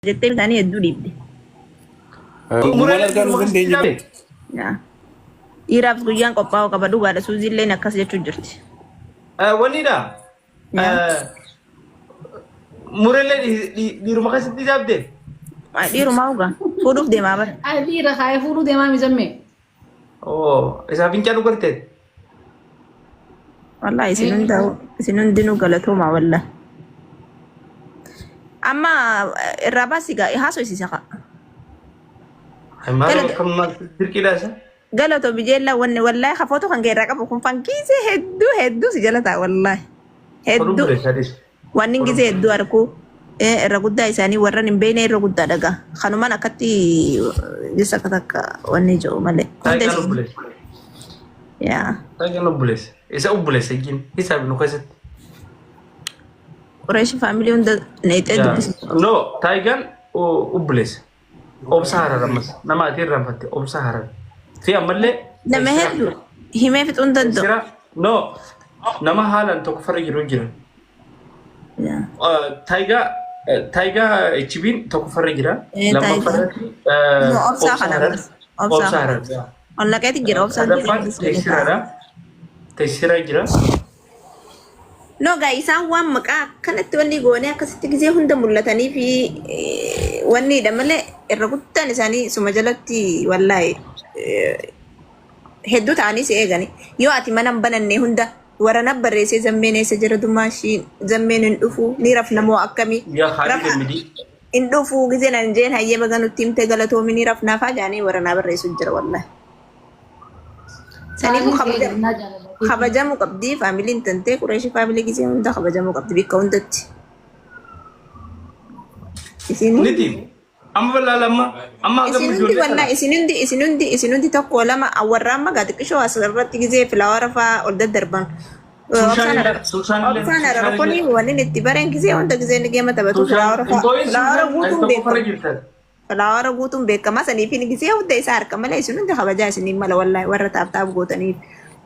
Jettee isaanii hedduu dhiibde. Waan argaa nu dandeenye beektu. Yaa. Dhiiraaf guyyaan qophaa'uu qaba dhugaadha. Suuziilleen akkas jechuu jirti. Wanniidha. Yaa. Murellee dhiiruma keessatti dhaabde. Ay, Dhiirumaa dhugaa. Fuudhuuf deemaa bara. Ay dhiira kaayee fuudhuu deemaa mizammee. Oo isaa fincaan dhugartee. Wallahi isin hundaa isin hundinuu galatoomaa wallahi. Amma irraa baasi gaa haasofsiisa kaa. Maal akkam maal dirqiidha isa. Galatoo bijeellaa wanni wallahi ka footoo kan kee irraa qabu kun fankiisee hedduu hedduu si jala ta'a wallahi. Oduu Hedduu. buleessa adis. Wanni gisee hedduu arkuu irra guddaa isaanii warran hin beekne irra guddaa dhagaa. Kanumaan akkatti jessa akka takka wanni jiru malee. Hunda Taayigaan isin. obboleessa. Yaa. Taayigaan obboleessa. Isa obboleessa ijjiin isaa nu keessatti. Qureeshi family hunda neexee dubbisa. No, taayigaan obboleessa. Obsa harar ammas. Nama ati irraanfatte obsa harar. Fi ammallee. Nama hedduu himee fixuu hin danda'u. Sira no nama haalaan tokko farra jiru jira. Yaa. Taayigaa taayigaa HB'n tokko farra jira. Eh, Lammaffaa Taayigaa. irratti No, obsaa obsa kana harar. bara. Obsaa Obsa harar. Ol naqeeti jira obsaan Sadaffaan teessiraadha. Teessiraa jira. No gaa isaan waan maqaa akkanatti wanni goonee akkasitti gisee hunda mul'atanii fi wanniidha malee irra guddaan isaanii suma jalatti wallaahi hedduu ta'anii si eegani. Yoo ati mana hin bananne hunda warra na barreessee zammeen eessa jira dumaashii zammeen hin dhufu ni rafna moo akkamii Yaa haadhi rafa gammidii. hin dhufu gisee nan jeen hayyee baga nutti himte galatoomi ni rafnaafaa jaanii warra naa barreessu jira wallaahi. Saniifuu Maaliif kabaja eegannaa jaalala kabajamuu qabdi faamiliin tantee Qureeshii family gisee hunda kabajamuu qabdi bakka hundatti. Isin hundi Niti amma bal'aa lamma amma hagam isin hundi ijoollee wallaa kana. isin hundi isin hundi isin hundi tokko lama warra amma gaa xiqqishoo as irratti gisee flower fa'aa ol daddarban. Suushaan illee suushaan illee Obsaan suushaan arara kuni illee wanni itti bareen gisee hunda gisee ni geema taphatu suushaan flower hin fa'aa boo'in flower suushaan ati guutuun tokko farra beekama. jirtan. Flower guutuun beekamaa saniif inni gisee hunda isaa harka malee isin hundi kabajaa isiniin mala wallaahi warra tap tap gootaniif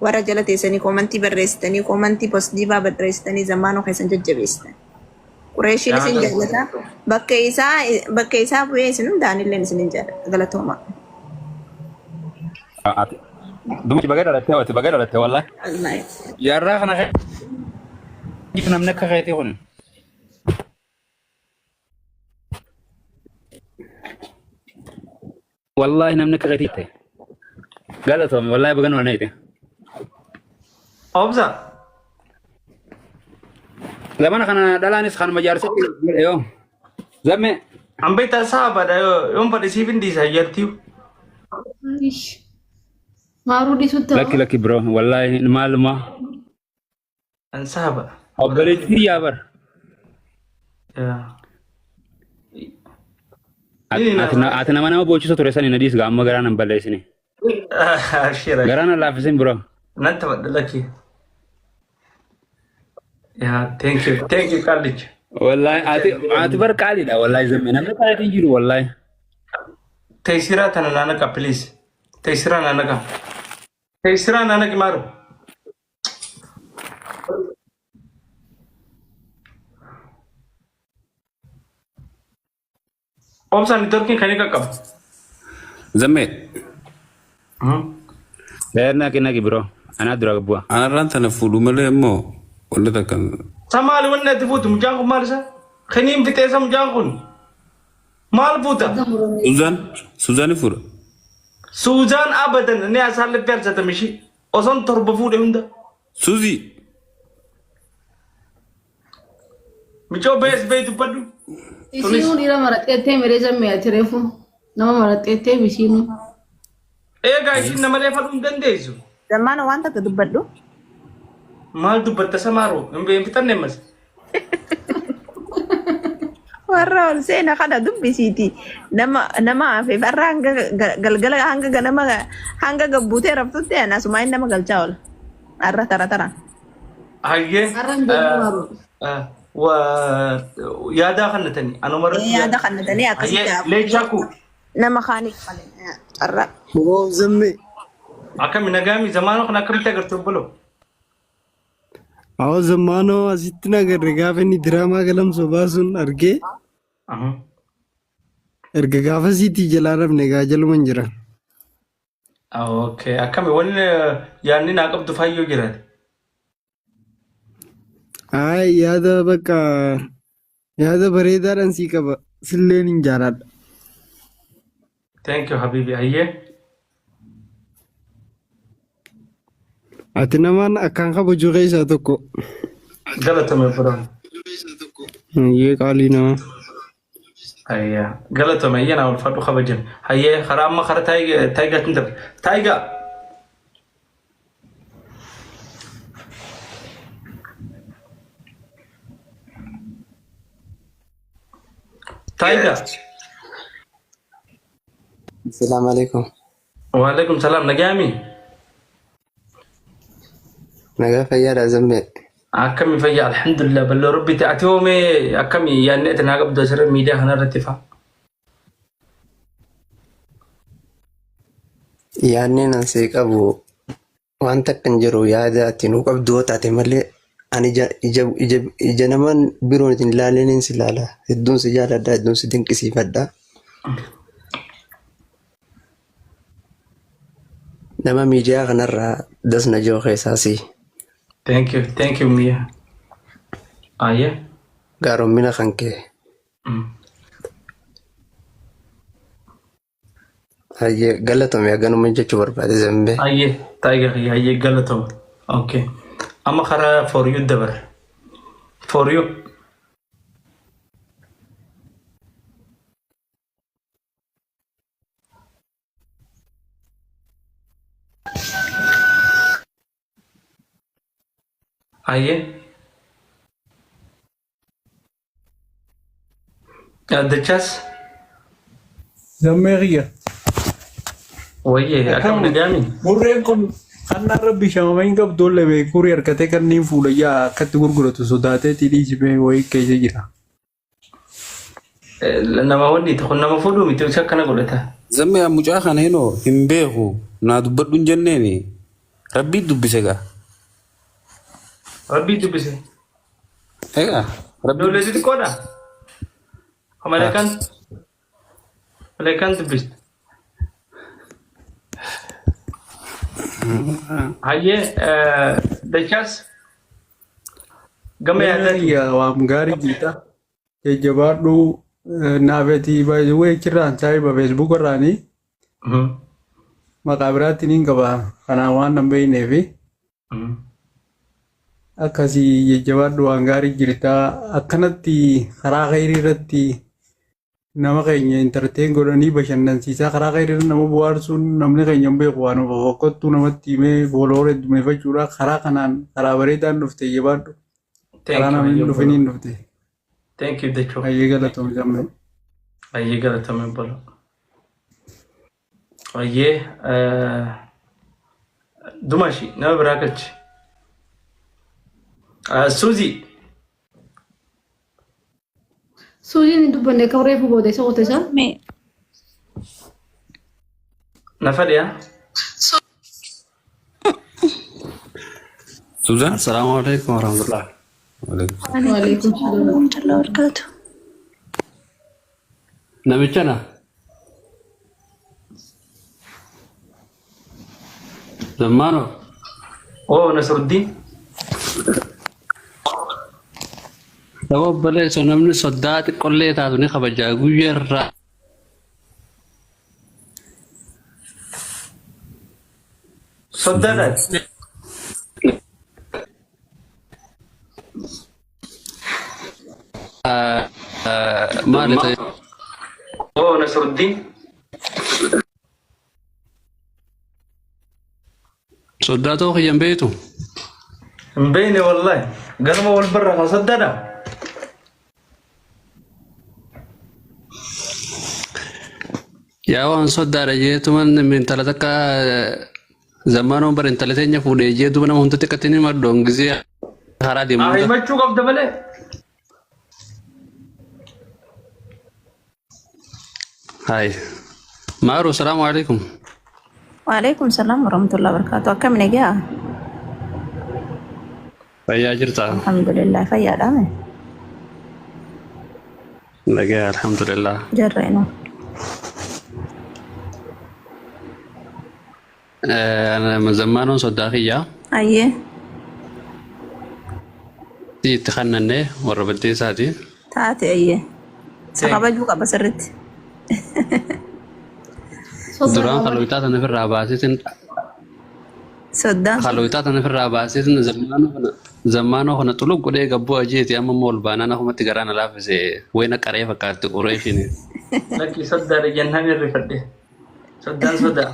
warra jala teessanii comment barreessitanii comment positive barreessitanii zammaanoo keessan jajjabeessitan. Qureeshiin isin jaallata bakka isaa bu'ee isin hundaan illee isin hin jaallata galatooma. Ati dumti baga dhalattee ati baga dhalatte wallahi. Wallaahi. Jaarraa kana keessa namni akka keetii kun. Wallahi namni akka keetii ta'e. Galatoomi wallahi baga nu dhalatte. Obsa. Zamana kana dhalaanis kanuma jaarsatti yoo. Zamme An beektaa saabadha yoon fadhe siif hin dhiisa jartiyu. Maaruu dhiisutti lakki lakki bro wallahi maaluma An saaba. Obboleettii yaa bar. Ati nama nama boochisu ture sani na dhiis gaa amma garaa nan balleessine. Abshira. Garaa na laaffisin bro. Nan taphadha lakki. Yaa thank you thank you qallicha. Wallahi ati bar qaaliidha wallahi zamme namni qaaliitiin jiru wallahi. Teessiraa tana naanaqa please. Teessiraa naanaqa. Teessiraa naanaqi maaru. Obsa networkiin kan inni qaqqabu. Zammee, Naqi naqi bro. Anaa dura bu'a. anarraan tana fuudhu malee immoo wanni takka Sa maali wanni ati fuutu mucaan kun maal isa? Kiniin fixeessa mucaan kun. Maal fuuta? Suzaan Suzaani fuudha. Suuzaan abadan ni asaan lippii argatame ishii. Osoon torba fuudhe hunda. Suzii Micoo bees bee dubbadhu. Isiinuu dhiira maraxeettee miree zammee ati reefu nama maraxeettee isiinuu. Eegaa ishiin namalee fadhuu hin dandeessu. Zammaana waan takka dubbadhu. Maal dubbatta samaaroo? Hin fixanne ammas. Warra ol seena kana dubbisiiti. Nama nama hafeef har'a hanga galgala hanga ganama hanga gabbuutee raftutti ana asumaan nama galchaa oola. Har'a tara tara. Hayyee. Har'a hin deemu maaruu. Yaadaa kannatanii anuma irratti Yaada kannatanii akkasitti Hayyee hafu. leencaa kuu Nama kaaniif malee carraa. Wow, zammee. akkami nagaami zamaanoo kana akkamitti agartu obboloo? Awwa zammaanoo asitti nagarre gaafa inni diraamaa galamsoo baasuun argee. Erga gaafasiitii jalaa dhabne egaa jaluma hin jira. Okay. Akkami wanni yaadni naa qabdu faayyoo jiraate. Ay yaada bakka yaada bareedaadhaan sii qaba. Silleen hin jaaladha. Thank you habibi. Hayyee. Ati namaan akkaan kabaju keessaa tokko. Galatame bro. Hayyee qaalii namaa. Hayya. Galatame hayyee naa ulfaadhu kabajan. Hayyee karaa amma karaa taayigaatiin darbe. Taayigaa. Taayigaa. Assalamu alaikum. Waalaikum salaam. Nagaami. Nagaa fayyaadha zammee. Akkami fayyaa alhamdulillah balloo rabbi ta'e ati hoomee akkami yaadni ati naa qabdu asirra miidiyaa kanarratti fa'a. Yaadni nan sii qabu waan takka hin jiru yaada ati nuu qabdu yoo taate malee ani ija ija ija ija namaan biroon isin ilaaliniin si ilaala. Hedduun si jaaladha, hedduun si dinqisiifadha. Nama miidiyaa kanarraa dasna jiru keessaa si. Thank you, thank you Mia. Ayyee. Gaaromina kan kee. Hayyee galatoomi haganuma jechuu barbaade zambee. Ayyee taayigaa kiyya ayyee galatoomi. Okay. Amma karaa for you dabar. For you. Ayyee. Dachaas. Zammee kiyya. Wayyee akkam nagaami. Murreen kun kan rabbi shamama hin qabdu illee beekurii harkatee kanneen fuulayyaa akkatti gurguratu sodaatee dhiisifee wayii keessa jira. Nama wanni kun nama fuudhuu miti isa akkana godhata. Zammee mucaa kana hinoo hin beeku naa dubbadhu hin jenneeni rabbii dubbise gaa. Rabbii dubbise. Egaa rabbii Ijoollee xixiqqoodha. Maleekaan maleekaan dubbiste. Hayyee dachaas gama yaadaati. Yaa waan gaarii jirta. Jajjabaadhu naafetii baay'ee achirraan saayiba feesbuuk irraanii maqaa biraatti niin qaba. Kanaan waan nan beekneefi akkasii jajjabaadhu waan gaarii jirta. Akkanatti karaa khayrii irratti nama keenya entertain godhanii bashannansiisaa karaa khayrii irra nama bohaarsuun namni keenya hin beeku waan fokkottuu namatti himee fooloora heddumeeffachuudha. Karaa kanaan karaa bareedaan dhufte jabaadhu. Karaa namni hin dhufiniin dhufte. Thank you Dachoo. Hayyee galatoom jammee. Hayyee galatoom bolo. Hayyee Dumashi nama biraa galchi. Suuzii. Suuziin hin dubbanne akka reefu booda isa qote isaa. Mee Na fadhiyaa. Suzaan. Assalamu alaikum warahmatullah. Waalaikum salaam. Waalaikum salaam. warahmatullahi wabarakatuh. Namicha na Zammaano Oo Nasruddin. Saba obboleessa namni soddaa xiqqollee taatu ni kabaja guyyaa irraa Soddaadha. Maali ta'e Oo Nasruddin. Soddaa ta'uu kiyyan beektu Hin beekne wallahi. Ganama wal barra kan soddaadha. Yaa waan soddaadha jeetuman intala takka zammaanoon bara intala teenya fuudhee jee duuba nama hundatti akkatti ni maddoon gisee karaa deemu Ah, hunda. himachuu qabda malee. Hai. Maaru, salaamu alaikum. Waalaikum salaam warahmatullahi wabarakatuh. Akkam nagaa? Fayyaa jirtaa? Alhamdulillah fayyaadha. Nagaa alhamdulillah. Jarreenu. Zammaanoon soddaa kiyyaa. Ayyee. Itti kannannee warra baddeessaati. Taate ayyee. Isa kabajuu qaba sirriitti. Duraan kalooyitaa sana ofirraa baaseetiin Soddaan sun. kalooyitaa sana ofirraa baaseetiin zammaanoo kana xuluq godhee gabboo ajeeti amma immoo ol baanaan akkumatti garaa na laaffise wayna qaree fakkaatti qureeshiin. Lakki soddaadha jennaan irrifadhe. Soddaan sodaa.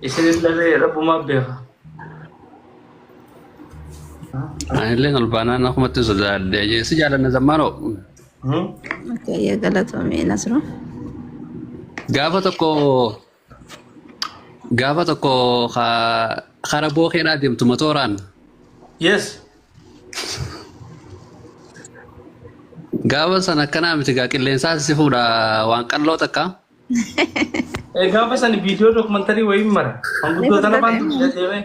Isinis lafee rabbumaa beeka. Anillee ol baanaan akkumatti sodaadhe ajee si jaalanna zammaanoo. Okay, ayyee galatoomee Nasru. Gaafa tokko gaafa tokko kara bookeedhaa deemtu motoraan. Yes. Gaafa sana akkanaa miti gaa qilleensaa si fuudha waan qalloo takka. Gaafa sana viidiyoo dookumantarii wayii mara. Manguddoo tana faan dubbisa deemee.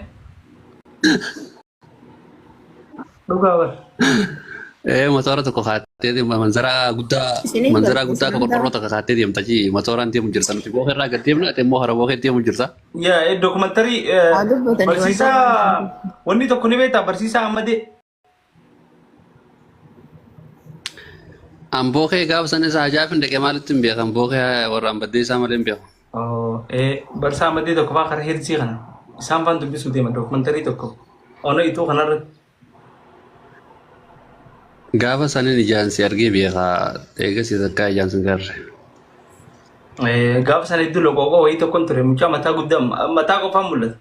Dhugaa bara. Motora tokko kaattee deemta manzaraa guddaa Isiniif manzaraa galti guddaa isin akka qorqorroo takka kaattee deemta ji motoraan deemu jirta nuti booka irraa gad deemna ati immoo hara bookee deemu jirta. Yaa dookumantarii Haa dubbatanii wanta barsiisaa wanni tokko ni beektaa barsiisaa Amadee. An bookee gaafa sana isaa ajaa'ib hin dhaqee maalitti hin beekan bookee warra an baddeessaa malee hin beeku. Barsiisaa Amadee tokko faa karaa heersii kana isaan faan dubbisuu deema dookumantarii tokko. Ona ituu kanarratti. Gaafa saniin ijaan si argee beekaa eegasii takkaa ijaan sin garre. Gaafa sana iddoo loqoqoo wayii tokkon ture mucaa mataa guddaa mataa qofaan mul'ata.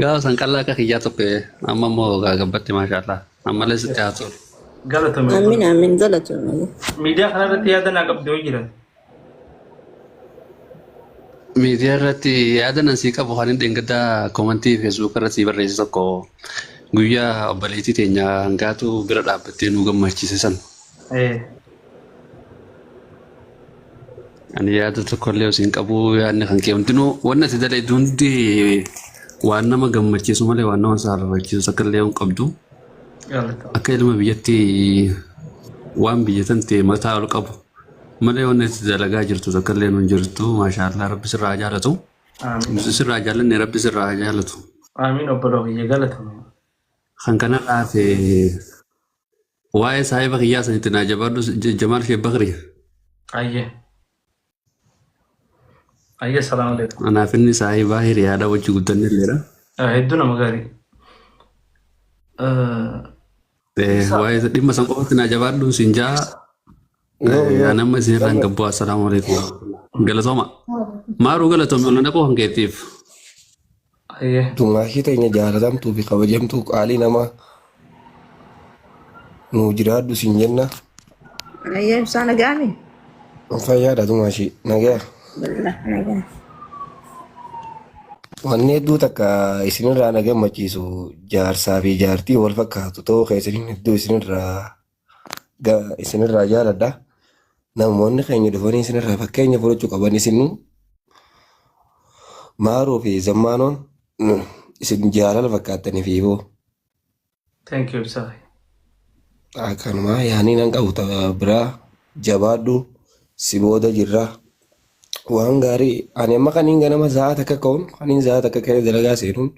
Gaafa san qallaa akka kiyyaa tokko amma immoo gabbatti maashaallah ammallee sitti haa tolu. Galatoomi. Amiin amiin galatoomee. Miidiyaa kanarratti yaada naa qabdu yoo jiran. Miidiyaa irratti yaada nan sii qabu kan hin dheengaddaa koomantii feesbuuk irratti sii barreesse tokko guyyaa obboleettii teenya hangaatu bira dhaabbattee nu gammachiise san. Ani yaada tokkollee osoo hin qabu yaadni kan kee hundinuu wanni ati dalaydu hundi waan nama gammachiisu malee waan nama saalfachiisu takka illee hin qabdu. Akka ilma biyyatti waan biyya tan ta'e mataa ol qabu malee wanni ati dalagaa jirtu takka illee hin jirtu. Maashaallah rabbi sirraa haa jaalatu. Amiin. Sirraa jaalanne rabbi sirraa haa jaalatu. Amiin obboloo kiyya galatoomi. Kan kanarraa hafe waa'ee saahiba kiyyaa sanitti naa jabaadhu Jamaal Sheekh Bakri. Ayyee. Ayyee salaamu alaikum. Anaaf inni saahibaa hiriyaadha wajji guddanne illeedha. Hedduu nama gaarii. Waa'ee dhimma san qofatti naa jabaadhu siin jaa. Yoo yoo Ani amma isin irraan gabboo assalaamu alaikum. Galatooma. Maaruu galatoome ol naquu kan keetiif. Ayyee. Dumaashii teenya jaalatamtuu fi kabajamtuu qaalii namaa nuu jiraadhu siin jenna. Ayyee ibsaa nagaami. Fayyaadha dumaashii nagaa. Billah nagaa. Wanni hedduu takka isinirraa na gammachiisu jaarsaa fi jaartii wal fakkaatu ta'uu keessaniin hedduu isinirraa isinirraa jaaladha. Namoonni keenya dhufanii isinirraa fakkeenya fudhachuu qaban isin maaruu fi zammaanoon isin jaalala fakkaattanii fi hoo Thank you ibsaa. Akkanumaa yaanii nan qabu ta'a biraa jabaadhu si booda jirra. Waan gaarii ani amma kaniin ganama sa'a takka ka'uun kaniin sa'a takka ka'ee dalagaa seenuun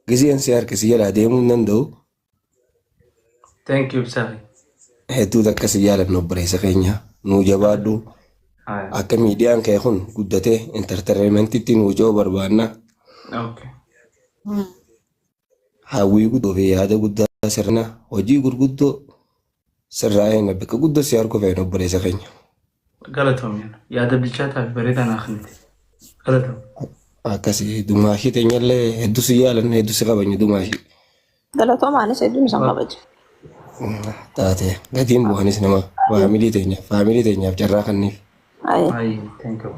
gizeen si harka si jalaa deemuu hin danda'u. Thank you ibsaa. Hedduu takka si jaalanna obboleessa keenya nuu jabaadhu. Akka miidiyaan kee kun guddatee entertainmentitti nuu ce'u barbaanna. Okay. Hawwii guddoo fi yaada guddaa sirna hojii gurguddoo sirraa eegna bakka guddoo si arguu feena obboleessa keenya. Galatoomi. Yaada bilchaataa fi bareedaa naa kennite. Galatoomi. Akkasii dumaashii teenyallee hedduu si jaalanna hedduu si kabajna dumaashii. Galatooma anis hedduun isaan kabaja. Taate gatiin bu'anis nama faamilii teenyaaf faamilii teenyaaf carraa kanniif. Aye. Aye, thank you.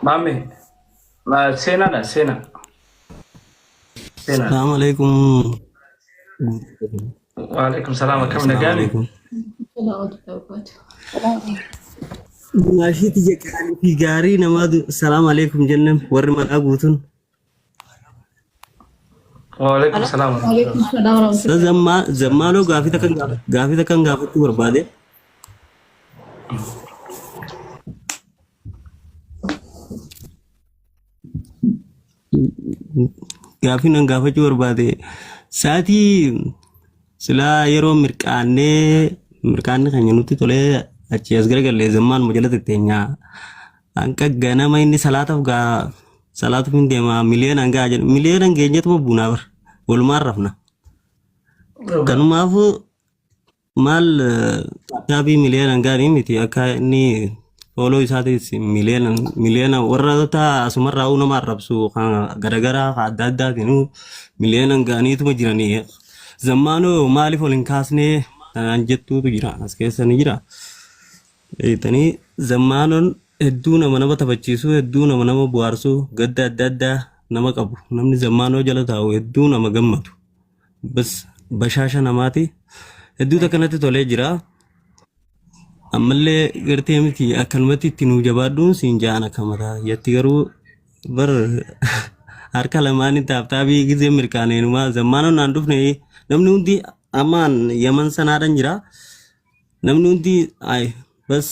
Maame, seenaadha, seenaa. Seenaa. Assalamu alaikum. Waalaikum salaam akkam Assalamu nagaani? alaikum. Dumaashiiti jeqaanii fi gaarii namaa salaam alaikum jennaan warri maqaa guutuun. Waalaikum salaam. Waalaikum salaam Sa warahmatullahi. zammaa zammaaloo gaafii takkan gaafii takkan gaafachuu barbaade. Gaafii nan gaafachuu barbaade sa'aatii silaa yeroo mirqaannee mirqaanni keenya nutti tolee achii as garagallee zammaan jala tetteenyaa hanqa ganama inni salaataaf gaa salaatuuf hin deema miliyoonaan gaa jedhu miliyoonaan geenyetuma buunaa bar walumaan rafna. Kanumaafuu maal taabii miliyoonaan gaarii miti akka inni fooloo isaatis miliyoonaan miliyoona warra asumarraa nama arrabsu kan garagaraa kan adda addaatiin miliyoonaan gaaniituma jiranii zammaanoo maaliif ol hin kaasnee kanaan jettuutu jira as keessa ni jira. Beektanii zammaanoon hedduu nama nama taphachiisu hedduu nama nama bohaarsu gadda adda addaa nama qabu namni zammaanoo jala taa'u hedduu nama gammadu. Bas bashaasha namaati. Hedduu takkanatti tolee jira. Ammallee gartee miti akkanumatti itti nuu jabaadhuun siin ja'an akka mataa jatti garuu bar harka lamaanii taaptaabii gizee mirkaaneenumaa zammaanoon naan dhufne namni hundi ammaan yaman sanaadhan jira. Namni hundi ay bas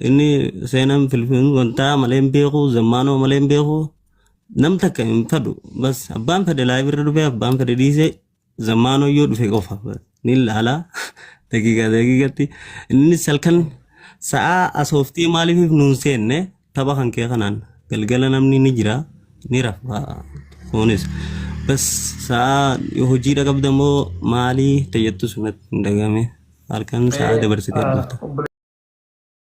inni seenaan filfilin wantaa malee hin beeku zammaanoo malee hin beeku nam takka hin fedhu bas abbaan fedhe laayif irra dhufe abbaan fedhe dhiise zammaanoo yoo dhufe qofa ni ilaala daqiiqa daqiiqatti innis halkan sa'aa asooftii maaliif nuun seenne tapha kan kee kanaan galgala namni ni jira ni rafa kunis bas sa'aa hojiidha qabda moo maalii tayyattu sunatti hin dhagame halkan sa'aa dabarsitee dhufta.